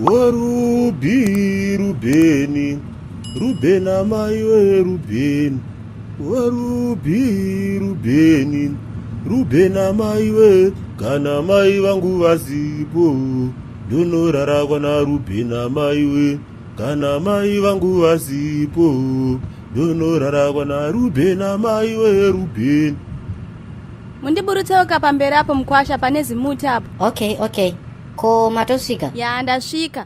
Warubhi Rubheni, Rubheni amai werubheni, warubhi Rubheni, Rubheni amai we, kana mai vangu vasipo, ndonorara kwana Rubheni amai we, kana mai vangu vasipo, ndonorara kwana Rubheni amai we Rubheni. Mundiburutsewo pamberi apo mukwasha pane zimuti apo. Okay. Ko matosvika? Ya, ndasvika.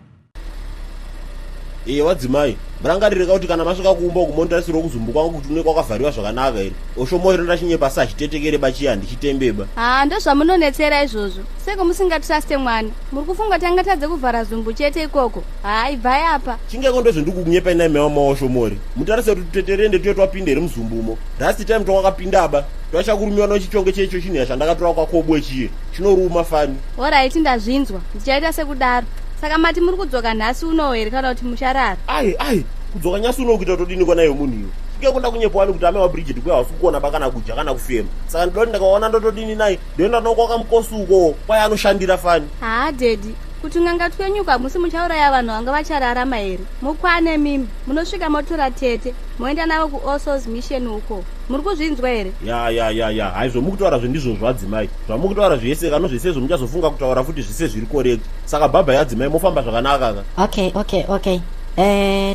Iye wadzimai, murangarireka kuti kana masvika kumba uku monitarisirwa kuzumbu kwangu kuti unenge kwakavhariwa zvakanaka here. Oshomo rinoda chinyepa asi hachitetekere bachiya handichitembeba. Haa, ndozvamunonetsera izvozvo. Seko musingatruste mwana. Muri kufunga tangatadze kuvhara zumbu chete ikoko. Haa, ibvai apa. Chingeko ndozvendikukunyepa inai mewa maoshomori. Mutarise kuti tuteterende tuye twapinda here muzumbumo. Last time twakapinda ba. Twachakurumiwa nochichonge checho chinhu yachandakatora kwakobwe chiye. Chinoruma fani. Alright, ndazvinzwa. Ndichaita sekudaro. Saka mati muri kudzoka nhasi unowo here kana kuti mucharara? Ai, kudzoka nyasi unowo kuita todini kwana iyo munhu iwe. Chingeko ndakunyepa wani kuti amai waBridget kuya hausi kuona ba kana kudya kana kufema. Saka ndoda kuti ndakaona ndotodini nai. Ndoenda nokwaka mukosi uko kwai anoshandira fani. Haa, daddy. Kuti n'anga twenyuka hamusi muchauraya vanhu vanga vachararama here? Mukwane mimi. Munosvika motora tete. Moenda navo kuAll Souls Mission uko. Muri kuzvinzwa here? Ya, hai zvomukutaura zvendizvozvo adzimai. Zvamukutaura zvese kano zvese zvomuchazofunga kutaura futi zvese zviri correct. Saka bhabha yadzimai mofamba zvakanaka ka. Okay.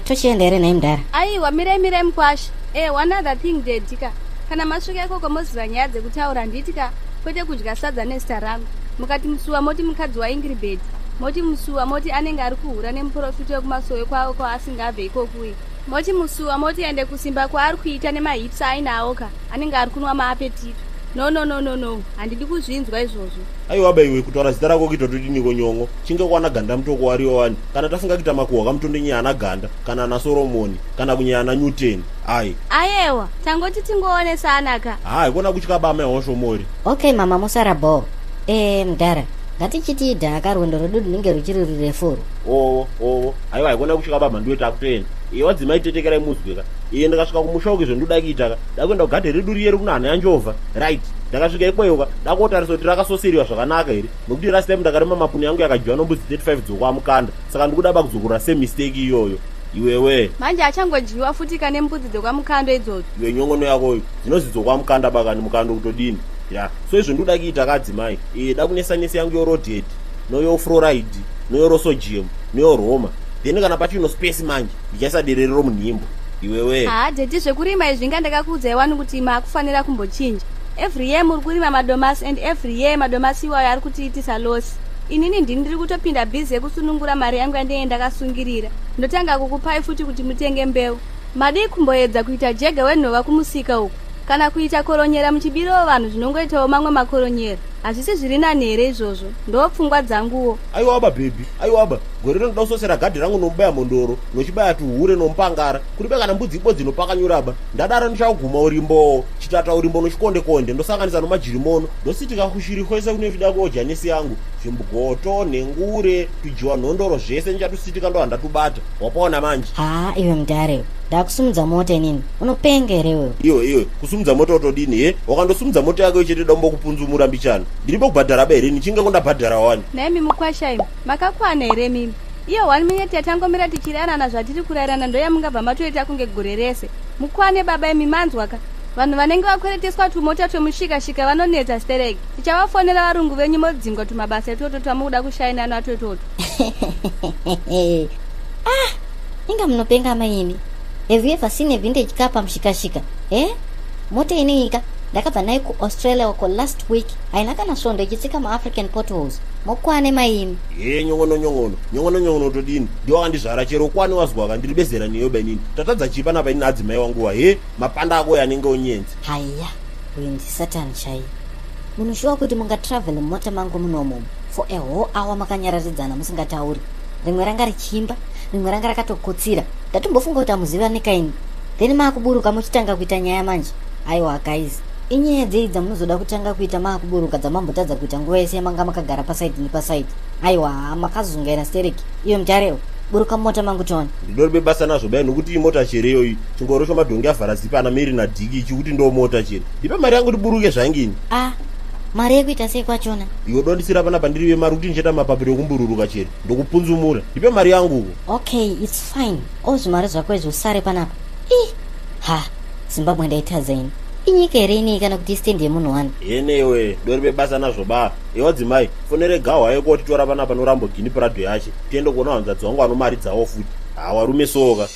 Tochienda here nhai mudhara? Aiwa, mirai mukwasha. One other thing daddy ka. Kana masvika ikoko moziva nyaya dzekutaura handiti ka, kwete kudya sadza nezita rangu. Mukati musuwa moti mukadzi waIngribet. Moti musuwa moti anenge ari kuhura nemuprofita wekumasowe kwavo kwaasingabve ikokuyi. Moti musuwa moti ende kusimba kwaari kuita nemahips ainawo ka, anenge ari kunwa maapetito. No, handidi kuzvinzwa izvozvo. Aiwa baiwe, kutaura zita rako kuita todiniko nyongo. Chinge kwana ganda mutoko wariyo wani. Kana tafunga kuita makuhwa kamutonde ana ganda, kana ana Solomoni, kana kunyaya ana Newton. Ai. Ayewa, tangoti tingoonesana ka. Hai, kona kutya bama yawoshomori. Okay mama, musara bo. Mudhara, ngatichiti dhaka rwendo rwedu runenge ruchiri rurefu. Owo. Aiwa, haikona kutya baba ndiwe takutoenda. Iye wadzimai tetekerai muzwe ka. Iye ndakasvika kumusha uku izvo ndoda kuita ka. Ndakuenda kugadhe redu riye rikuna hana yanjovha. Right. Ndakasvika ikweyo ka. Ndakotarisa kuti rakasoseriwa zvakanaka here. Nokuti last time ndakarima mapuni yangu yakadyiwa nombudzi 35 dzokwamukanda. Saka ndikuda ba kudzokorora same mistake iyoyo. Iwewe. Manje achangodyiwa futi kane mbudzi dzokwamukando idzodzo. Iwe nyongono yakoyo. Dzinozi dzokwamukanda bakani mukando kutodini. Ya. So izvo ndoda kuita kadzimai. Iye dakunesa nesi yangu yorodhead. Noyo fluoride, noyo rosodium, noyo roma. Then kana pachino space manje, ndichaisa dererero munhimbo. Iwewe. Haa, daddy, zvekurima izvi inga ndakakuudzai wani kuti maakufanira kumbochinja. Every year muri kurima madomasi and every year madomasi iwayo ari kutiitisa loss. Inini ndini ndiri kutopinda busy yekusunungura mari yangu yandinenge ndakasungirira. Ndotanga kukupai futi kuti mutenge mbeu. Madii kumboedza kuita jega wenhova kumusika uku. Kana kuita koronyera muchibirawo vanhu zvinongoitawo mamwe makoronyera. Hazvisi zviri nani here izvozvo? Ndo pfungwa dzanguwo. Aiwa ba baby, aiwa ba. Gore rinoda kusosera gadhi rangu nomubaya mondoro, nochibaya tuhure nomupangara. Kuribe kana mbudzi ibodzi inopakanyura ba. Ndadaro ndichaguma urimbowo, chitata urimbo nochikonde konde, ndosanganisa nomajirimono, ndositika kushiri kwese kune zvida kuodya nesi yangu. Zvimbugoto, nhengure, tujiwa nhondoro zvese ndichatusitika ndo handatubata. Wapaona manje. Haa, iwe mudhara, ndakusumudza mota inini. Unopenga here iwewe? Iwe, kusumudza mota utodini he? Wakandosumudza mota yako ichete dombo kupunzumura mbichana. Ndiripo kubhadhara ba here nichinge kundabhadhara wani. Naimi mukwasha imi, makakwana here mimi? Iyo 1 minute yatangomira tichiranana zvatiri kurayirana ndoyamungabva matoita kunge gore rese. Mukwane baba imi, manzwa ka. Vanhu vanenge vakwereteswa tumota twemushikashika vanonetsa stereki. Tichavafonera varungu venyu modzingwa tumabasa itoto twamukuda kushaina nato itoto. Ah, inga munopenga maimi. Have you ever seen a vintage car pamushikashika? Eh? Mota inoika ndakabva nayo kuAustralia uko last week, haina kana svondo ichitsika muAfrican potholes. Mokwane maimi. Ye nyongono nyongono, nyongono nyongono todini? Ndiwe wakandizvara chero kwani wazwaka ndiri bezera niyo benini. Tatadza chii panapa ini adzimai wanguwa he? Mapanda ako yanenge onyenzi. Haiya, uyu ndisatani chaiye. Munoshuwa kuti mungatravel mumota mangu munomu for a whole hour makanyararidzana musingatauri? Rimwe ranga richiimba, rimwe ranga rakatokotsira. Ndatombofunga kuti hamuzivani kaini. Then maakuburuka muchitanga kuita nyaya manje. Aiwa guys, inyaya dzei dzamunozoda kutanga kuita maakuburuka dzamambotadza kuita nguva yese yamanga makagara pasaidi nepasaidi? Aiwa, makazungaira stereki. Iyo mutareo, buruka mumota mangu tione. Ndinoribe basa nazvo bai nokuti imota chere iyoyi. Chingoro chomadhongi avhara zipi ana Mary naDhiki ichi kuti ndo mota chere. Ndipe mari yangu ndiburuke zvangini. Ah, Mari yekuita sei kwachona? Iwe dondisira panapa ndiri vemari kuti ndicheta mapapiro ekumbururuka chero ndokupunzumura. Ndipe mari yangu uko. Okay, it's fine. Ozvimari zvako izvi usare panapa. Ih, ha, Zimbabwe ndaitadza ini. Inyika here inei kana kuti istendi yemunhu wani? Yenewe, doripe basa nazvo ba. Ewa dzimai, fonere gahwa yeko titora panapa noRamborghini Prado yache. Tiende kuona hanzvadzi wangu ano mari dzawo futi. Ha, warume soka.